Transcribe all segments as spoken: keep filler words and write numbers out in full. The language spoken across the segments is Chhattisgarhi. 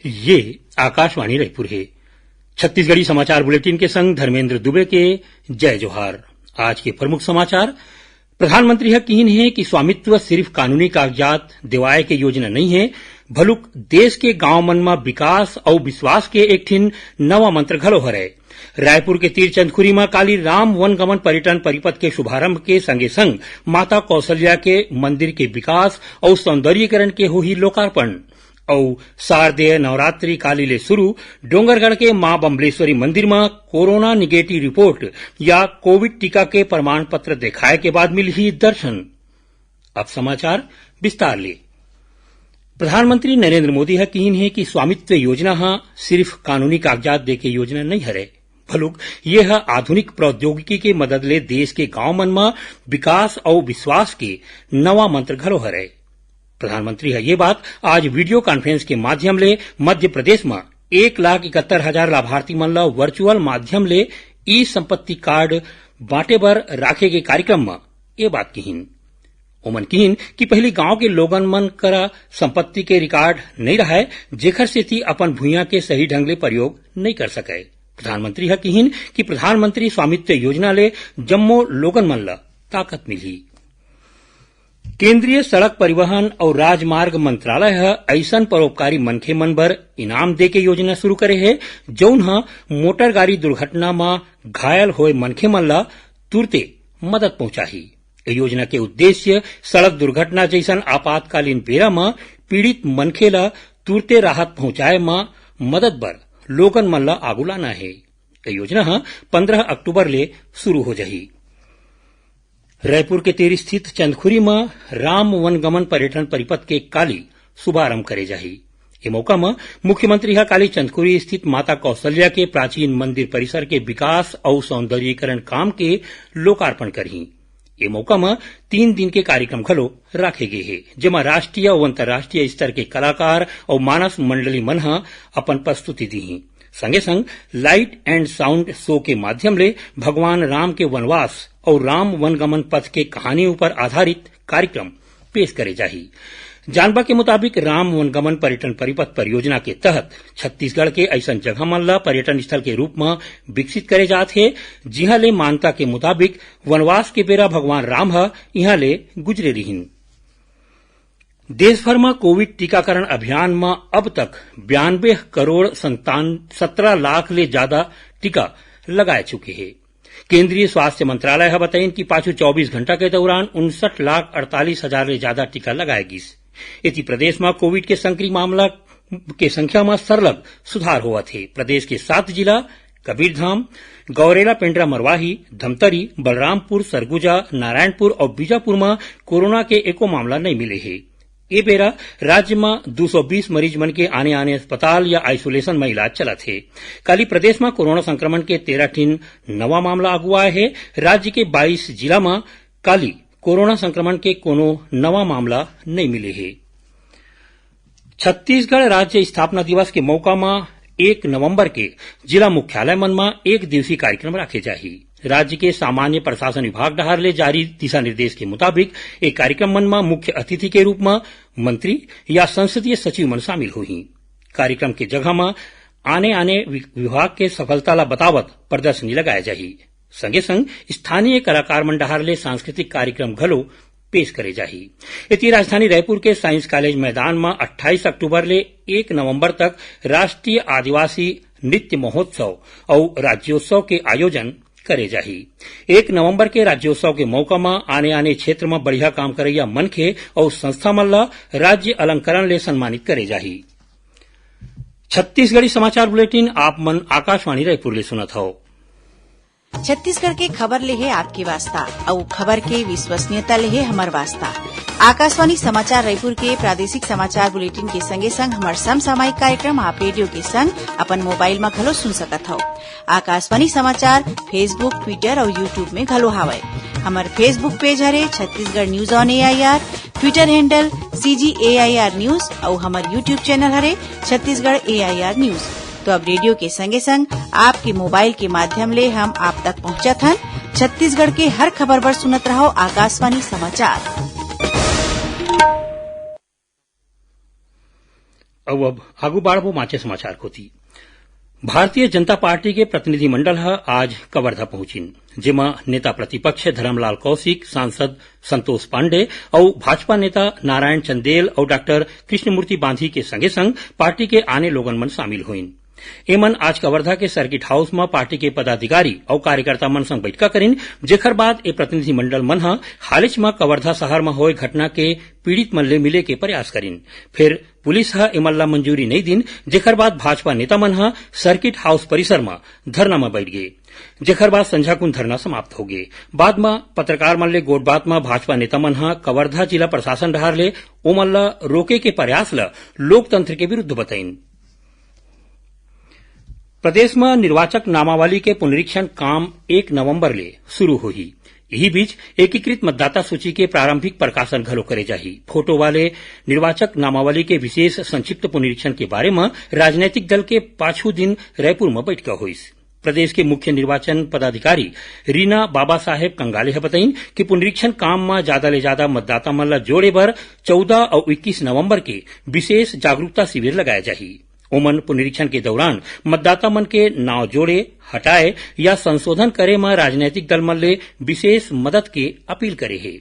ये आकाशवाणी रायपुर हे। छत्तीसगढ़ी समाचार बुलेटिन के संग धर्मेंद्र दुबे के जय जोहार। आज के प्रमुख समाचार। प्रधानमंत्री ह किहिन हे कि स्वामित्व सिरिफ कानूनी कागजात देवाए के योजना नइ हे, भलुक देश के गांव मन म विकास अउ विश्वास के एक ठिन नवा मंत्र घलो हरय। रायपुर के तीर चंदखुरी म काली राम वनगमन पर्यटन परिपथ के शुभारंभ के संगे संग माता कौशल्या के मंदिर के विकास अउ सौंदर्यीकरण के होही लोकार्पण। अउ शारदेय नवरात्रि काली ले शुरू, डोंगरगढ़ के मां बम्बलेश्वरी मंदिर म कोरोना निगेटिव रिपोर्ट या कोविड टीका के प्रमाण पत्र देखाए के बाद मिलही दर्शन। अब समाचार विस्तार ले। प्रधानमंत्री नरेंद्र मोदी ह किहिन हे कि स्वामित्व योजना ह सिरिफ कानूनी कागजात दे के योजना नइ हरे, भलुक ये ह आधुनिक प्रौद्योगिकी के मदद ले देश के गांव मन म विकास अउ विश्वास के नवा मंत्र घलो हरे। प्रधानमंत्री ह ये बात आज वीडियो कॉन्फ्रेंस के माध्यम ले मध्य प्रदेश म एक लाख इकहत्तर हजार लाभार्थी मन ल वर्चुअल माध्यम ले ई संपत्ति कार्ड बांटे बर राखे गे कार्यक्रम म ये बात किहिन। ओमन किहिन कि पहिली गांव के लोगन मन करा संपत्ति के रिकॉर्ड नइ रहय, जेखर सेती अपन भुइयां के सही ढंग ले प्रयोग नइ कर सकय। प्रधानमंत्री ह किहिन कि प्रधानमंत्री स्वामित्व योजना ले जम्मो लोगन मन ल ताकत मिलही। केंद्रीय सड़क परिवहन अउ राजमार्ग मंत्रालय ह अइसन परोपकारी मनखे मन बर इनाम दे के योजना शुरू करे हे, जउन ह मोटर गाड़ी दुर्घटना म घायल होए मनखे मन ल तुरते मदद पहुंचाही। ए योजना के उद्देश्य सड़क दुर्घटना जइसन आपातकालीन बेरा म पीड़ित मनखे ल तुरते राहत पहुंचाए म मदद बर लोगन मन ल आगू लाना हे। ए योजना ह पंद्रह अक्टूबर ले शुरू हो जाही। रायपुर के तीर स्थित चंदखुरी म राम वनगमन पर्यटन परिपथ के काली शुभारंभ करे जाही। ए मौका म मुख्यमंत्री ह काली चंदखुरी स्थित माता कौशल्या के प्राचीन मंदिर परिसर के विकास अउ सौंदर्यीकरण काम के लोकार्पण करही। ए मौका म तीन दिन के कार्यक्रम घलो राखे गे हे, जेमा राष्ट्रीय अउ अंतर्राष्ट्रीय स्तर के कलाकार अउ मानस मंडली मन ह अपन प्रस्तुति दीही। संगे संग लाइट एंड साउंड शो के माध्यम ले भगवान राम के वनवास अउ राम वनगमन पथ के कहानी ऊपर आधारित कार्यक्रम पेश करे जाही। जानबा के मुताबिक, राम वनगमन पर्यटन परिपथ परियोजना के तहत छत्तीसगढ़ के अइसन जगह मन ल पर्यटन स्थल के रूप म विकसित करे जात हे, जिहां ले मान्यता के मुताबिक वनवास के बेरा भगवान राम ह इहां ले गुजरे रिहिन। देश भर म कोविड टीकाकरण अभियान म अब तक बयानबे करोड़ संतान-, सत्रह लाख ले जादा टीका लगाए चुके हे। केंद्रीय स्वास्थ्य मंत्रालय ह बताइन कि पाछू चौबीस घंटा के दौरान उनसठ लाख अड़तालीस हजार ले जादा टीका लगाए गिस। एती प्रदेश म कोविड के संक्रिय मामला के संख्या म सरलग सुधार होवत हे। प्रदेश के सात जिला कबीरधाम, गौरेला, पेंड्रा, मरवाही, धमतरी, बलरामपुर, सरगुजा, नारायणपुर अउ बीजापुर म कोरोना के एको मामला नइ मिले हे। ए बेरा राज्य म दू सौ बीस मरीज मन के आने-आने अस्पताल या आइसोलेशन म इलाज चलत हे। काली प्रदेश म कोरोना संक्रमण के तेरह ठिन नवा मामला आगू आए हे। राज्य के बाईस जिला म काली कोरोना संक्रमण के कोनो नवा मामला नइ मिले हे। छत्तीसगढ़ राज्य स्थापना दिवस के मौका म एक नवंबर के जिला मुख्यालय मन म एक दिवसीय कार्यक्रम राखे जाही। राज्य के सामान्य प्रशासन विभाग डहार ले जारी दिशा निर्देश के मुताबिक, ए कार्यक्रम मन म मुख्य अतिथि के रूप म मंत्री या संसदीय सचिव मन शामिल होही। कार्यक्रम के जगह म आने-आने वि-, विभाग के सफलता ला बतावत प्रदर्शनी लगाए जाही। संगे संग स्थानीय कलाकार मन डहार ले सांस्कृतिक कार्यक्रम घलो पेश करे जाही। एती राजधानी रायपुर के साइंस कॉलेज मैदान म अट्ठाईस अक्टूबर ले एक नवंबर तक राष्ट्रीय आदिवासी नृत्य महोत्सव अउ राज्योत्सव के आयोजन करे जाही। एक नवंबर के राज्योत्सव के मौका म आने-आने क्षेत्र म बढ़िया काम करइया मनखे अउ संस्था मन ल राज्य अलंकरण ले सम्मानित करे जाही। छत्तीसगढ़ी समाचार बुलेटिन आप मन आकाशवाणी रायपुर ले सुनत हव। छत्तीसगढ़ के खबर ले हे आपके वास्ता, अउ खबर के विश्वसनीयता ले हे हमर वास्ता। आकाशवाणी समाचार रायपुर के प्रादेशिक समाचार बुलेटिन के संगे संग हमर समसामयिक कार्यक्रम आप रेडियो के संग अपन मोबाइल म घलो सुन सकत हव। आकाशवाणी समाचार Facebook, Twitter अउ YouTube में घलो हावय। हमर Facebook पेज हरे Chhattisgarh news on AIR, Twitter handle CG AIR news अउ हमर YouTube चैनल हरे छत्तीसगढ़ एआईआर न्यूज। तो अब रेडियो के संगे संग आपके मोबाइल के माध्यम ले हम आप तक पहुंचत हन। छत्तीसगढ़ के हर खबर बर सुनत रहव आकाशवाणी समाचार। अउ अब आगू बाढ़बो बांचे समाचार कोति। भारतीय जनता पार्टी के प्रतिनिधिमंडल ह आज कवर्धा पहुंचिन, जेमा नेता प्रतिपक्ष धरमलाल कौशिक, सांसद संतोष पांडे अउ भाजपा नेता नारायण चंदेल अउ डॉक्टर कृष्णमूर्ति बांधी के संगे संग पार्टी के आने लोगन मन शामिल होइन। एमन आज कवर्धा के सर्किट हाउस म पार्टी के पदाधिकारी अउ कार्यकर्ता मन संग बइठका करिन, जेखर बाद ए प्रतिनिधिमंडल मन ह हालेच म कवर्धा शहर म होय घटना के पीड़ित मन ले मिले के प्रयास करिन। फेर पुलिस ह एमन ला मंजूरी नइ दिन, जेखर बाद भाजपा नेता मन ह सर्किट हाउस परिसर म धरना म बइठ गे, जेखर बाद संझा कुन धरना समाप्त हो गे। बाद म पत्रकार मन ले गोठबात म भाजपा नेता मन ह कवर्धा जिला प्रशासन डहार ले ओमन ला रोके के प्रयास ल लोकतंत्र के विरुद्ध बताइन। प्रदेश म निर्वाचक नामावली के पुनरीक्षण काम एक नवंबर ले शुरू होही। इही बीच एकीकृत मतदाता सूची के प्रारंभिक प्रकाशन घलो करे जाही। फोटो वाले निर्वाचक नामावली के विशेष संक्षिप्त पुनरीक्षण के बारे म राजनैतिक दल के पाछू दिन रायपुर म बइठका होइस। प्रदेश के मुख्य निर्वाचन पदाधिकारी रीना बाबा साहेब कंगाले ह बताइन कि पुनरीक्षण काम म जादा ले जादा मतदाता मन ल जोड़े बर चौदह अउ इक्कीस नवंबर के विशेष जागरूकता शिविर लगाए जाही। ओमन पुनरीक्षण के दौरान मतदाता मन के नाव जोड़े, हटाए या संशोधन करे म राजनैतिक दल मन ले विशेष मदद के अपील करे हे।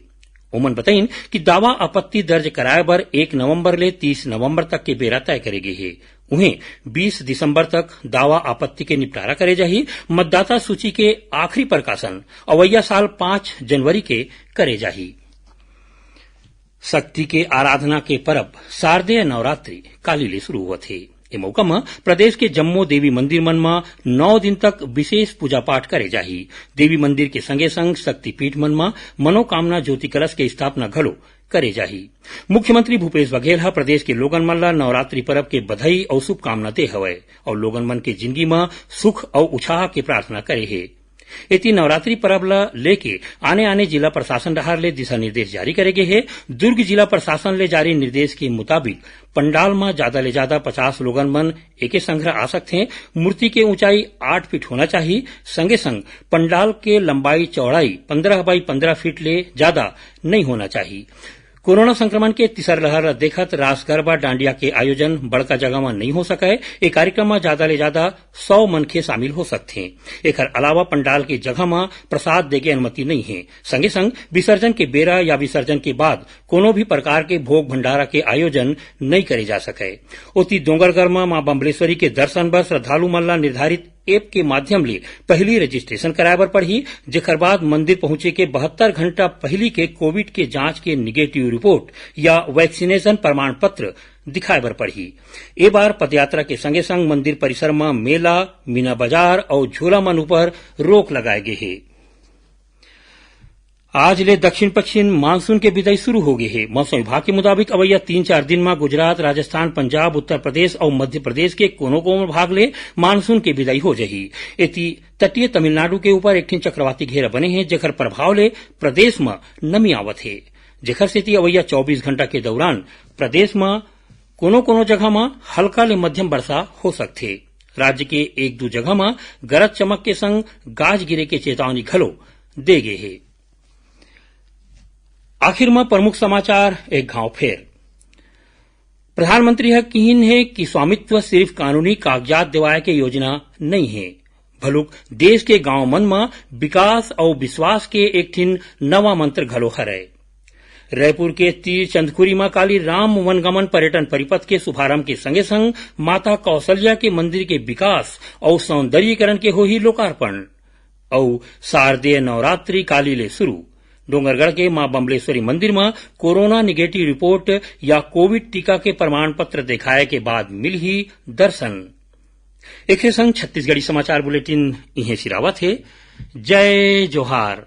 ओमन बताइन कि दावा आपत्ति दर्ज कराए बर एक नवंबर ले तीस नवंबर तक के बेरा तय करे गे हे। उहें, बीस दिसंबर तक दावा आपत्ति के निपटारा करे जाही। मतदाता सूची के आखिरी प्रकाशन अवइया साल पाँच जनवरी के करे जाही। शक्ति के आराधना के परब शारदेय नवरात्रि काली ले शुरू होवत हे। ए मौका म प्रदेश के जम्मो देवी मंदिर मन म नौ दिन तक विशेष पूजा पाठ करे जाही। देवी मंदिर के संगे संग शक्तिपीठ मन म मनोकामना ज्योति कलश के स्थापना घलो करे जाही। मुख्यमंत्री भूपेश बघेल ह प्रदेश के लोगन मन ल नवरात्रि परब के बधाई अउ शुभकामना दे हवय अउ लोगन मन के जिनगी म सुख अउ उत्साह के प्रार्थना करे हे। एती नवरात्रि परब ल लेके आने-आने जिला प्रशासन डहार ले दिशा निर्देश जारी करे गे हे। दुर्ग जिला प्रशासन ले जारी निर्देश के मुताबिक पंडाल म जादा ले जादा पचास लोगन मन एके संघरा आ सकथें। मूर्ति के ऊंचाई आठ फीट होना चाही। संगे संग पंडाल के लंबाई चौड़ाई पंद्रह बाई पंद्रह फीट ले जादा नइ होना चाही। कोरोना संक्रमण के तीसर लहर ल देखत रास गरबा डांडिया के आयोजन बड़का जगह म नइ हो सकय। ए कार्यक्रम म जादा ले जादा सौ मनखे शामिल हो सकथें। एखर अलावा पंडाल के जगह म प्रसाद दे के अनुमति नइ हे। संगे संग विसर्जन के बेरा या विसर्जन के बाद कोनो भी प्रकार के भोग भंडारा के आयोजन नइ करे जा सकय। ओती डोंगरगढ़ म मां बम्बलेश्वरी के दर्शन बर श्रद्धालु मन ल निर्धारित ऐप के माध्यम ले पहिली रजिस्ट्रेशन कराए बर पड़ही, जेखर बाद मंदिर पहुंचे के बहत्तर घंटा पहिली के कोविड के जांच के निगेटिव रिपोर्ट या वैक्सीनेशन प्रमाण पत्र दिखाए बर पड़ही। ए बार पदयात्रा के संगे संग मंदिर परिसर म मेला, मीना बाजार अउ झूला मन ऊपर रोक लगाए गे हे। आज ले दक्षिण पश्चिम मानसून के बिदाई शुरू हो गे हे। मौसम विभाग के मुताबिक अवइया तीन चार दिन म गुजरात, राजस्थान, पंजाब, उत्तर प्रदेश अउ मध्य प्रदेश के कोनो कोनो भाग ले मानसून के बिदाई हो जाही। एती तटीय तमिलनाडु के ऊपर एक ठिन चक्रवाती घेरा बने हे, जेखर प्रभाव ले प्रदेश म नमी आवत हे, जेखर सेती अवइया चौबीस घंटा के दौरान प्रदेश म कोनो कोनो जगह म हल्का ले मध्यम वर्षा हो सकथे। राज्य के एक दू जगह म गरज चमक के संग गाज गिरे के चेतावनी घलो दे गे हे। आखिर म प्रमुख समाचार एक घांव फेर। प्रधानमंत्री ह किहिन हे कि स्वामित्व सिर्फ कानूनी कागजात देवाए के योजना नइ हे, भलुक देश के गांव मन म विकास अउ विश्वास के एक ठिन नवा मंत्र घलो हरय। रायपुर के तीर चंदखुरी म काली राम वनगमन पर्यटन परिपथ के शुभारंभ के संगे संग माता कौशल्या के मंदिर के विकास अउ सौंदर्यीकरण के होही लोकार्पण। अउ शारदीय नवरात्रि काली ले शुरू। डोंगरगढ़ के मां बम्बलेश्वरी मंदिर म कोरोना निगेटिव रिपोर्ट या कोविड टीका के प्रमाण पत्र देखाए के बाद मिलही दर्शन। एखरे संग छत्तीसगढ़ी समाचार बुलेटिन इहें सिरावत हे। जय जोहार।